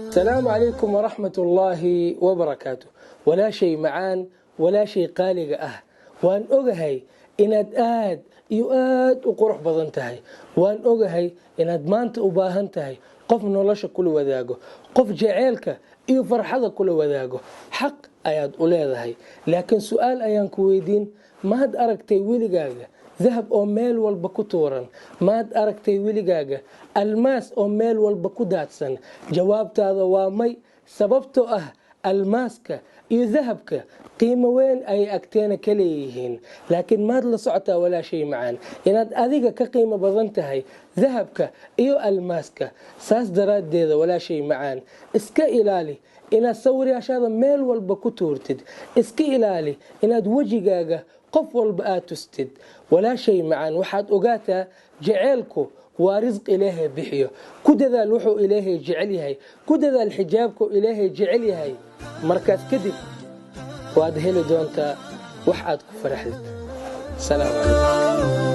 Asalaamu calaykum waraxmat ullaahi wabarakaatu. Walaashay macaan, walaashay qaaliga ah, waan ogahay inaad aad iyo aad u qurux badan tahay. Waan ogahay inaad maanta u baahan tahay qof nolosha kula wadaago, qof jeceelka iyo farxada kula wadaago. Xaq ayaad u leedahay, laakiin su-aal ayaan ku weydiin: maad aragtay weligaaga dahab oo meel walba ku tuuran? Maad aragtay weligaaga almaas oo meel walba ku daadsan? Jawaabtaada waa may, sababtoo ah almaaska iyo dahabka qiimo weyn ayay agteena ka leeyihiin. Laakiin maad la socotaa, walaashay macaan, inaad adiga ka qiimo badan tahay dahabka iyo almaaska? Saas daraaddeeda, walaashay macaan, iska ilaali inaad sawiryaashaada meel walba ku tuurtid. Iska ilaali inaad wejigaaga qof walba aad tustid. Walaashay macaan, waxaad ogaataa jeceelku waa risq Ilaahay bixiyo. Ku dadaal wuxuu Ilaahay jecel yahay, ku dadaal xijaabku Ilaahay jecel yahay. Markaas kadib waad heli doontaa wax aad ku faraxdid. Salaamu calaykum.